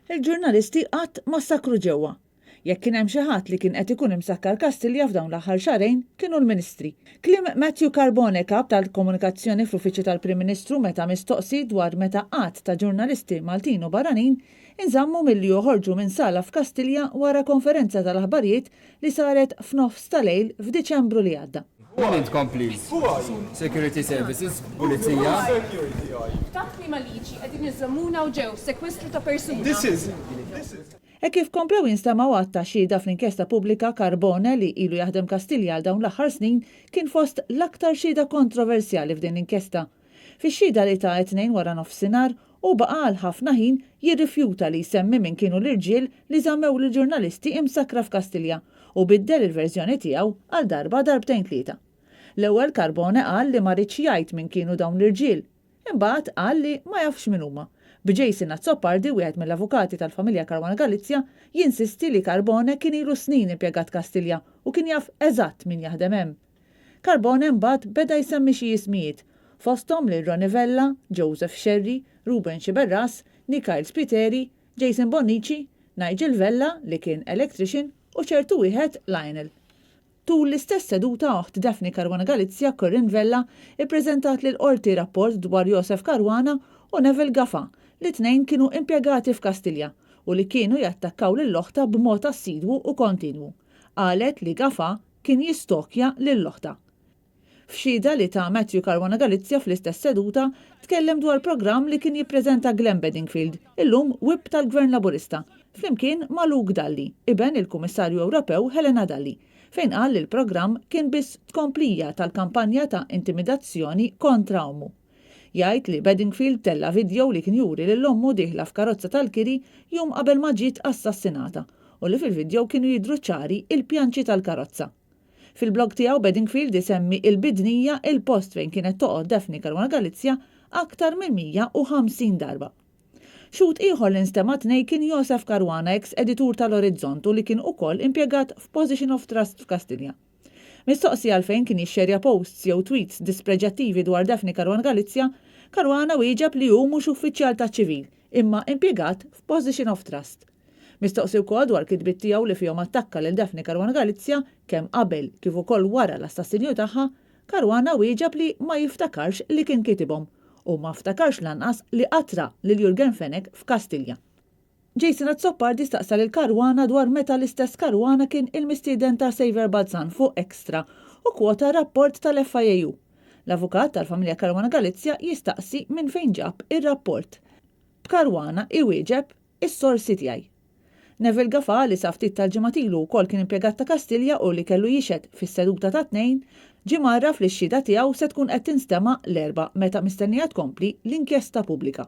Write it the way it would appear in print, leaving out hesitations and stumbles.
Il-ġurnalisti qatt ma ssakkru ġewwa. Jekk kien hemm xi ħadd li kien qed ikun imsakkar Kastilja f'dawn l-aħħar xahrejn kienu l-Ministri. Kliem Matthew Carbone Kap tal-Komunikazzjoni fl-Uffiċċju tal-Prim Ministru meta mistoqsi dwar meta għadd ta' ġurnalisti Maltin u barranin inżammu milli joħorġu minn sala f'Kastilja wara konferenza tal-aħbarijiet li saret f'nofs ta' lejl f'Diċembru li għadda. Min intkom please? Security services, pulizija. Taħt liema liġi qegħdin iżommuna u ġew sekwestru ta' persuna? Hekk kif komplew jinstemgħu għadd ta' xhieda fl-inkjesta pubblika, Carbone, li ilu jaħdem Kastilja għal dawn l-aħħar snin, kien fost l-aktar xhieda kontroversjali f'din l-inkjesta. Fix-xhieda li ta t-Tnejn waranofsinhar, hu baqa' għal ħafna ħin jirrifjuta li jsemmi min kienu l-irġiel li żammew lill-ġurnalisti imsakkra f'Kastilja u biddel il-verżjoni tiegħu għal darba darbtejn tlieta. L-ewwel Carbone qal li ma riedx jgħid min kienu dawn l-irġiel. Imbagħad qal li ma jafx min huma, b'Jason Azzopardi, wieħed mill-avukati tal-familja Caruana Galizia, jinsisti li Carbone kien ilu snin impjegat Kastilja u kien jaf eżatt min jaħdem hemm. Carbone mbagħad beda jsemmi xi ismijiet, fosthom lil Ronnie Vella, Joseph Scerri, Ruben Sciberras, Nikail Spiteri, Jason Bonnici, Nigel Vella, li kien electrician, u ċertu wieħed Lionel. Tul l-istess seduta oħt Daphne Caruana Galizia, Corinne Vella, ippreżentat lill-Qorti rapport dwar Josef Caruana u Neville Gafa, li t-tnejn kienu impjegati f'Kastilja u li kienu jattakkaw lil oħtha b'mod assidwu u kontinwu. Qalet li Gafa kien jistokja lil oħtha. F'xhieda li ta Matthew Caruana Galizia fl-istess seduta, tkellem dwar programm li kien jippreżenta Glenn Bedingfield, illum Whip tal-Gvern Laburista, flimkien ma' Luke Dalli, iben il-Kummissarju Ewropew Helena Dalli, fejn qal li l-programm kien biss tkomplija tal-kampanja ta' intimidazzjoni kontra ommu. Jgħid li Bedingfield tella' vidjow li kien juri lil ommu dieħla f'karozza tal-kiri jum qabel ma ġiet assassinata u li fil-vidjow kienu jidhru ċari il-pjanċi tal-karozza. Fil-blog tiegħu Bedingfield isemmi il-Bidnija il-post fejn kienet toqgħod Daphne Caruana Galizia aktar minn 150 darba. Xhud ieħor li nstema' t-Tnejn kien Josef Caruana eks editur tal-Orizzont u li kien ukoll impjegat f'position of trust f'Kastilja. Mistoqsi għalfejn kien jixxerja posts jew tweets dispreġjattivi dwar Daphne Caruana Galizia, Caruana wieġeb li hu mhux uffiċjal taċ-ċivil, imma impjegat f'position of trust. Mistoqsi wkoll dwar kitbiet tiegħu li fihom attakka lil Daphne Caruana Galizia kemm qabel kif ukoll wara l-assassinju tagħha, Caruana wieġeb li ma jiftakarx li kien kitibhom u ma ftakarx lanqas li qatt ra lil Yorgen Fenech f'Kastilja. Jason Azzopardi staqsa lil Caruana dwar meta l-istess Caruana kien il-mistieden ta' Saviour Balzan fuq Extra u kwota rapport tal-FIAU. L-avukat tal-familja Caruana Galizia jistaqsi minn fejn ġab ir-rapport. B'Caruana iwieġeb, Is-sorsi tiegħi. Neville Gafà li sa ftit tal-ġimgħat ilu wkoll kien impjegat ta' Kastilja u li kellu jixhed fis-seduta tat-Tnejn, ġie mgħarraf li x-xhieda tiegħu se tkun qed tinstema' l-Erbgħa meta mistennija tkompli l-inkjesta pubblika.